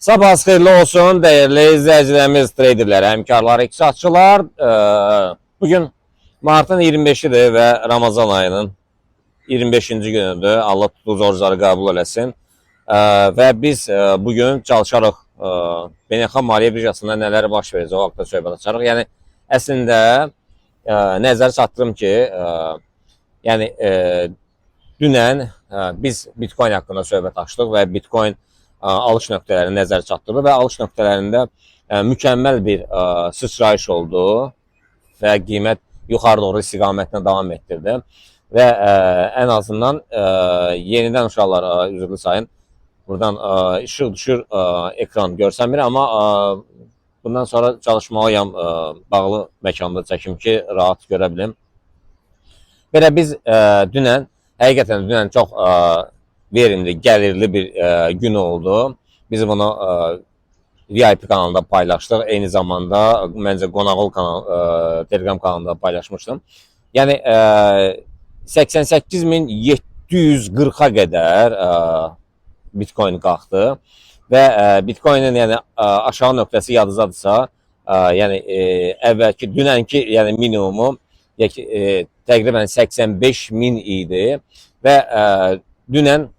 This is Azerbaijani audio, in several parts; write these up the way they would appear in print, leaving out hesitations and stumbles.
Sabahınız xeyirli olsun dəyərli izləyicilərimiz, traderlər, həmkarlar, iqtisadçılar. Bugün martın 25-idir və Ramazan ayının 25-ci günüdür. Allah tutduğu orucları qəbul eləsin. Və biz bugün çalışarıq beynəlxalq maliyyə birjasında nələr baş verəcək o haqda söhbət açarıq. Yəni əslində nəzərə çatdırım ki, yəni dünən biz Bitcoin haqqında söhbət açdıq və Bitcoin alış nöqtələrini nəzərə çatdırdı və alış nöqtələrində mükəmməl bir sıçrayış oldu və qiymət yuxarı doğru istiqamətinə davam etdirdi. Və ən azından yenidən uşaqlar, üzrlü sayın, buradan işıq düşür, ekran görsənmir, amma bundan sonra çalışmalıyam bağlı məkanda çəkim ki, rahat görə bilim. Belə biz dünən, həqiqətən dünən çox verimli, gəlirli bir gün oldu. Biz bunu VIP kanalında paylaşdıq. Eyni zamanda məncə Qonaqol kanal, Telegram kanalında paylaşmışdım. Yəni 88.740-a qədər Bitcoin qalxdı və Bitcoinin yəni aşağı nöqtəsi yadınızdadırsa, yəni əvvəlki dünənki yəni minimumu deyək ki, təqribən 85 min idi və dünən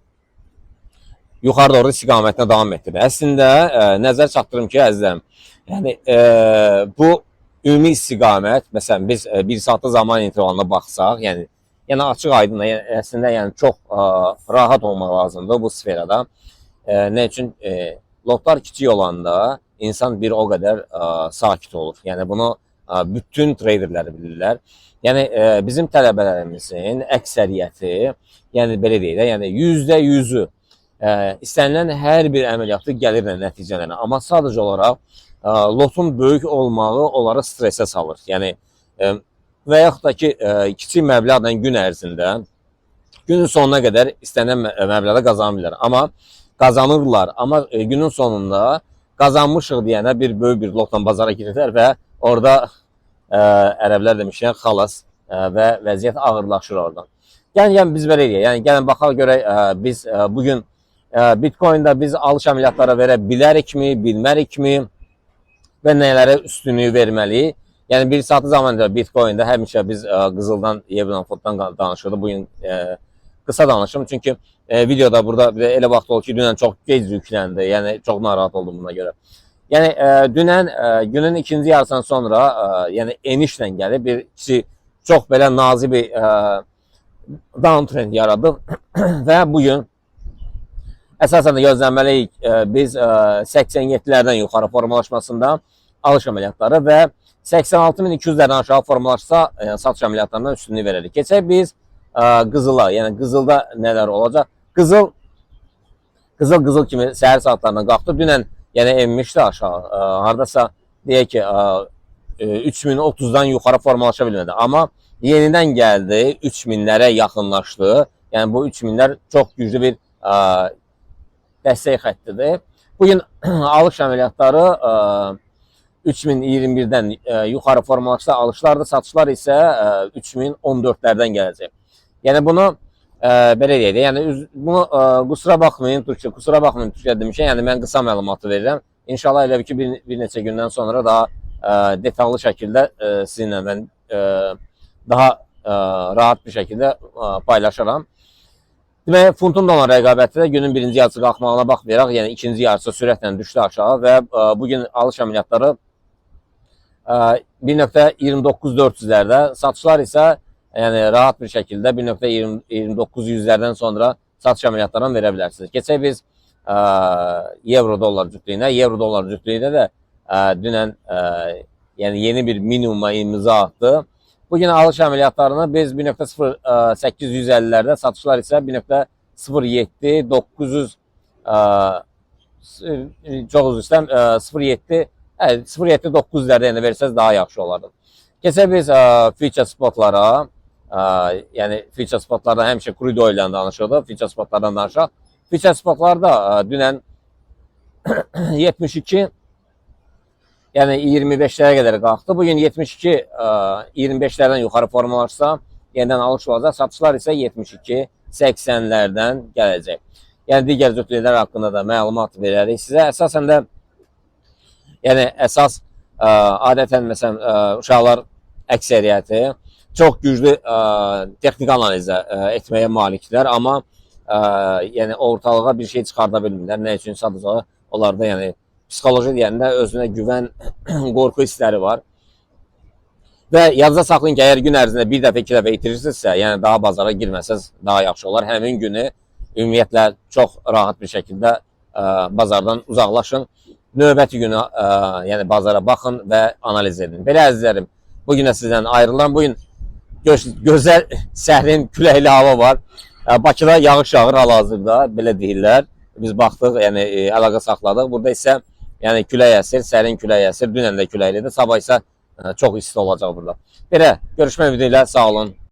yuxarı doğru istiqamətinə davam etdirdi. Əslində nəzər çatdırım ki, əzizlərim, yəni bu ümumi istiqamət, məsələn biz bir saatlıq zaman intervalına baxsaq, yəni açıq aydın, yəni, əslində yəni çox rahat olmaq lazımdır bu sferada. Nə üçün? Lotlar kiçik olanda insan bir o qədər sakit olur. Yəni bunu bütün traderlər bilirlər. Yəni bizim tələbələrimizin əksəriyyəti, yəni belə deyək də, yəni %100-ü istənilən hər bir əməliyyatı gəlirlə nəticələnir. Amma sadəcə olaraq lotun böyük olmağı onları stressə salır. Yəni və yaxud da ki, kiçik məbləğlə gün ərzində günün sonuna qədər istənilən məbləğdə qazana bilər. Amma qazanırlar. Amma günün sonunda qazanmışıq deyənə bir böyük bir lotla bazara girirlər və orada ərəblər demişkən xalas və vəziyyət ağırlaşır oradan. Yəni biz belə deyək. Yəni gəlin baxaq görək biz bugün Bitcoin-da biz alış əməliyyatları verə bilərikmi, bilmərikmi və nələrə üstünlüyü verməliyik? Yəni bir saatlıq zamanda Bitcoin-də həmişə biz qızıldan, evrodan, funtdan danışırdıq. Bu gün qısa danışım çünki videoda burada bir də elə vaxt oldu ki, dünən çox gec yükləndi. Yəni çox narahat oldum buna görə. Yəni dünən günün ikinci yarısından sonra yəni enişlə gəlib bir kiçik çox belə nazik bir downtrend yaradıb və bu gün əsasən də gözləməliyik biz 87-lərdən yuxarı formalaşmasında alış əməliyyatları və 86.200-lərdən aşağı formalaşsa satış əməliyyatlarından üstünlük verərik. Keçək biz qızıla, yəni qızılda nələr olacaq? Qızıl kimi səhər saatlarından qalxdı. Dünən yəni enmişdi aşağı. Hardasa deyək ki, 3030-dan yuxarı formalaşa bilmədi. Amma yenidən gəldi, 3000-lərə yaxınlaşdı. Yəni bu 3000-lər çox güclü bir dəstək xəttidir. Bugün alış əməliyyatları 3021-dən yuxarı formalaşsa alışlardır, satışlar isə 3014-lərdən gələcək. Yəni bunu belə deyək də, yəni bunu qusura baxmayın türkçə, qusura baxmayın türkçə demişəm. Yəni mən qısa məlumatı verirəm. İnşallah elə ki bir neçə gündən sonra daha detallı şəkildə sizinlə mən daha rahat bir şəkildə paylaşaram. Deməli, funtun dollar rəqabəti də günün birinci yarısı qalxmağına baxmayaraq, yəni ikinci yarısı sürətlə düşdü aşağı və bugün alış əməliyyatları 1.29400-lərdə, satışlar isə yəni rahat bir şəkildə 1.2900-lərdən sonra satış əməliyyatlarını verə bilərsiniz. Keçək biz euro dollar cütlüyünə. Euro dollar cütlüyündə də dünən yəni yeni bir minimuma imza atdı. Bugün alış əməliyyatlarını biz 1.0850-lərdə, satışlar isə 1.07 900 çox üzr istəyirəm, 0.7 0.7 900-lərdə yəni versəz daha yaxşı olardı. Keçək biz future spotlara, yəni future spotlardan həmişə crude oil ilə danışırdıq, future spotlardan danışaq. Future spotlarda dünən 72 yəni 25-lərə qədər qalxdı. Bugün 72 25-lərdən yuxarı formalaşsa yenidən alış olacaq. Satışlar isə 72 80-lərdən gələcək. Yəni digər cütlüklər haqqında da məlumat verərik sizə. Əsasən də yəni əsas adətən məsələn uşaqlar əksəriyyəti çox güclü texniki analizə etməyə malikdirlər, amma yəni ortalığa bir şey çıxarda bilmirlər. Nə üçün? Sadəcə onlarda yəni psixoloji deyəndə özünə güvən, qorxu hissləri var. Və yadınızda saxlayın ki, əgər gün ərzində bir dəfə, iki dəfə itirirsinizsə, yəni daha bazara girməsəz daha yaxşı olar. Həmin günü ümumiyyətlə çox rahat bir şəkildə bazardan uzaqlaşın. Növbəti günü yəni bazara baxın və analiz edin. Belə əzizlərim, bu günə sizdən ayrılan. Bu gün gözəl sərin küləkli hava var. Bakıda yağış yağır hal-hazırda, belə deyirlər. Biz baxdıq, yəni əlaqə saxladıq. Burada isə yəni külək əsir, sərin külək əsir. Dünən də küləklidir. Sabah isə çox isti olacaq burada. Belə görüşmək ümidi ilə sağ olun.